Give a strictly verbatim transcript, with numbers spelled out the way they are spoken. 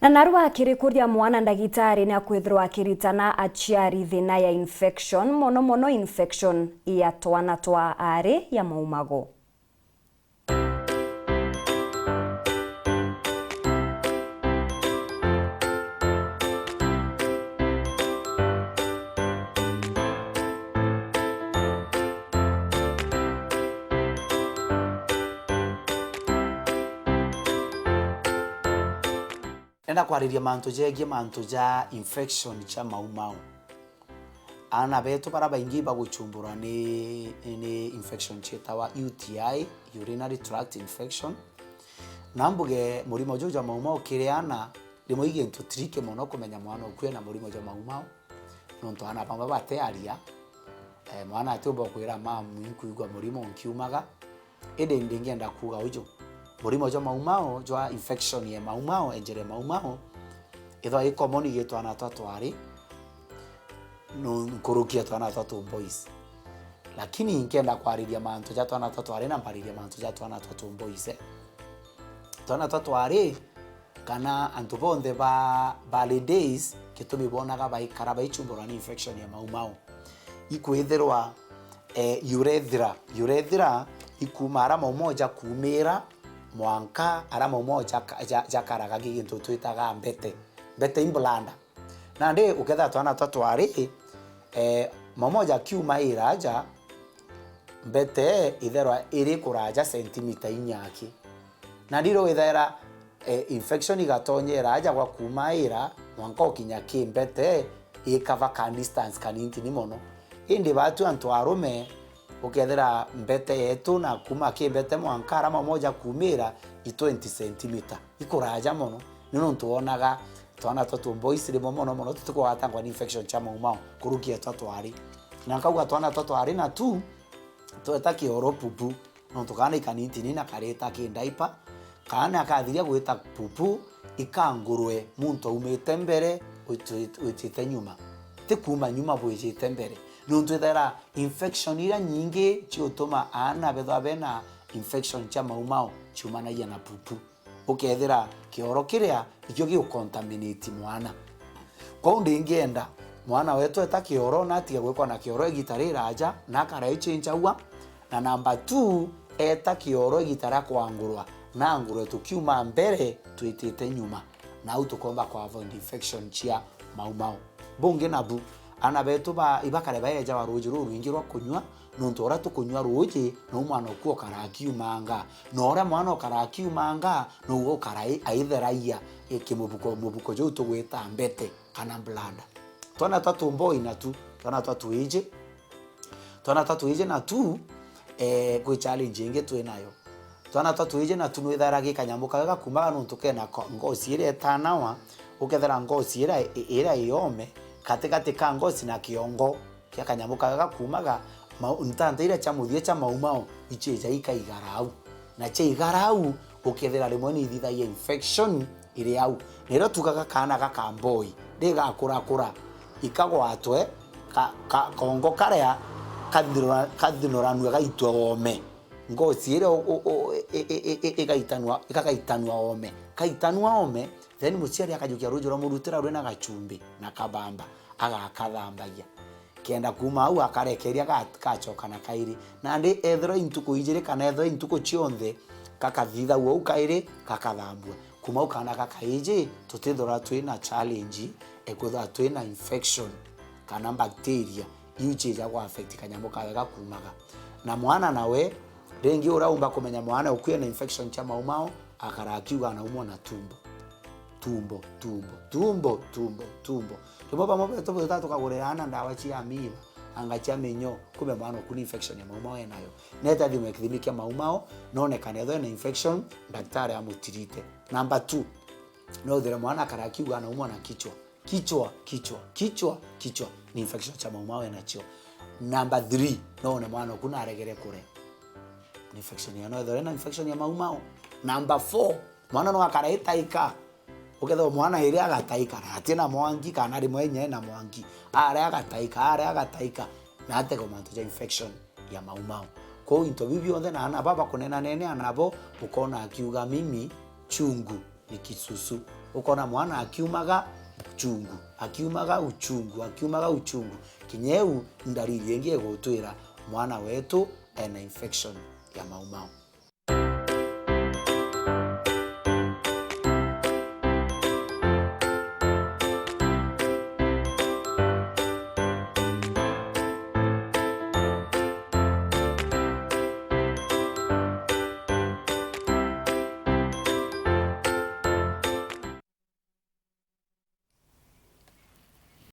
Na narua akirikuria mwana, ndagitari ni akwithirwa akiritana aciari thina ya infection, mono mono infection ya twana twa aari ya maumago. Nenda kwariria mantu jegie mantu ja infection cia maumau. Aana betu bara baingi baguchumburwa ni, ni infection cietawa U T I, urinary tract infection. Na mbuge murimo juu jwa maumau kiri aana, rimwe i gintu tricky mono kumenya mwana uku ena murimo jwa maumau, nontu aana bamwe batearia. Eh, mwana atiumba kwira, "Mamu, inkwigua murimo nkiumaga." Indi ndingienda kuuga uju, murimo jwa maumau, jwa infection ya maumau, enjere maumau, ithwa i common gi twana twa twari, nu-, nkuruki ya twana twa tu boys. Lakini nkenda kwariria mantu ja twana twa twari na mbaririe mantu ja twana twa tu boys, eh. Twana twa twari, kana antu bonthe ba, ba early days, gitumi bonaga baikara baichumburwa ni infection ya maumau, ikwithirwa, eh, urethra, urethra ikuma ara maumau jakumira mwanka ara maumau jaka-, ja-, jakaraga gi gintu twitaga mbete. Mbete i bladder. Nandi ukethira twana twa twari, eh, maumau jakiuma iraja, mbete itherwa iri kuraja sentimita inya aki. Na ndiro ithaira, eh, infection igatonyera aja gwa kuuma ira, mwanka ukinya ki mbete, ikava ka distance kanintini mono. Indi batu antu arume, ukethira mbete yetu na kuuma ki mbete mwanka ara maumau ja kuumira i twenty centimeter. Ikuraja mono. Ni nontu wonaga twana twa tu boys rimwe mono mono tutikugwatangwa ni infection cia maumau kuruki etwa twari. Na nkauga twana twa twari na tu tweta kioro pupu. Nontu kaana i kanintini na karita ki diaper, kaana kathiria gwita pupu, ikangurwe muntu aumite mbere, witi-, witite nyuma. Ti kuuma nyuma bwijite mbere. Nontu ethera infection iria nyingi ciutuma aana bethwa bena infection cia maumau ciumanagia na pupu. Ukethira kioro kiria ikio giu contaminate mwana. Kwou ndingienda mwana wetu eta kioro na atige gwikwa na kioro igita riraja, na akara ichinchagua, na namba two, eta kioro igita ria kwangurwa, na angurwe tukiuma mbere twitite nyuma, na au tukomba ku avoid infection cia maumau. Bungi nabu, aana betu ba, ibakare baejawa ruuji rurwingi rwa kunyua, nontu uria tukunyua ruuji, nou mwana uku ukara akiumanga. Na uria mwana ukara akiumanga, nouguo ukara ai-, aitheragia, i, kimubuko, mubuko juu tugwita mbete, kana bladder. Twana twa tumboi natu, twana twa twiji, twana twa twiji natu, eh, kwi challenge ingi twi nayo. Twana twa twiji natu nwithaira gi kanyamu kawe gakumaga nontu kena ko-, ngosi iria itanawa, ukethira ngosi iria i-, iria iome, katigati ka ngosi na kiongo kia kanyamu kawe gakumaga, mau-, ntanta iria cia muthia cia maumao ichija ikaigara au. Na ciaigara au, ukethira rimwe ni ithithagia infection iri au. Na irio tugaga kaana gaka mboi, ndigakurakura, ikagwatwe, ka-, ka-, kongo karia kathinura-, kathinuranue gaitwe oome. Ngosi iria u-, u-, u-, i-, i-, i-, i-, igaitanua, igagaitanua oome. Kaitanua oome, then muciari akajukia ruuji rwa murutira rwina gachumbi na kabamba, agakathambagia. Kenda kuuma au akarekeria ga-, gacoka na kairi. Nandi ethirwa i ntuku ijiri kana ethirwa i ntuku cionthe, gakathithagua uu kairi, gakathambua. Kuuma au kaana gaka iji, tutithirwa twina challenge, e kwithirwa twina infection kana bacteria, iu ciija gwa affect kanyamu kawe gakumaga. Na mwana nawe, ringi uria umba kumenya mwana uku ena infection cia maumao, akara akiuga anaumwa na tumbo. Tumbo, tumbo, tumbo, tumbo, tumbo. Rimwe bamwe betu bwita tukagurira aana ndawa cia amiba, anga cia minyo, kumbe mwana uku ni infection ya maumao enayo. Neta thimwe kithimi kia maumao, nonekane ethwa ena infection, daktari amutirite. Number two, no uthire mwana akara akiuga anaumwa na kichwa. Kichwa, kichwa, kichwa, kichwa. Ni infection cia maumau enachio. Number three, no one mwana uku naregere kuria. Ni infection ya no ethore na infection ya maumau. Number four, mwana no akara etaika. Ukethirwa mwana iri agataika, na atina mwangi, kana rimwe inya ena mwangi. Aria agataika, aria agataika. Na atego mantu ja infection ya maumau. Kwou into biu bionthe na ana baba kunena nene anabo, bukona akiuga mimi chungu ni kisusu. Ukona mwana akiumaga uchungu, akiumaga uchungu, akiumaga uchungu. Kinya iu ndariri ingi igutwira mwana wetu ena infection ya maumau.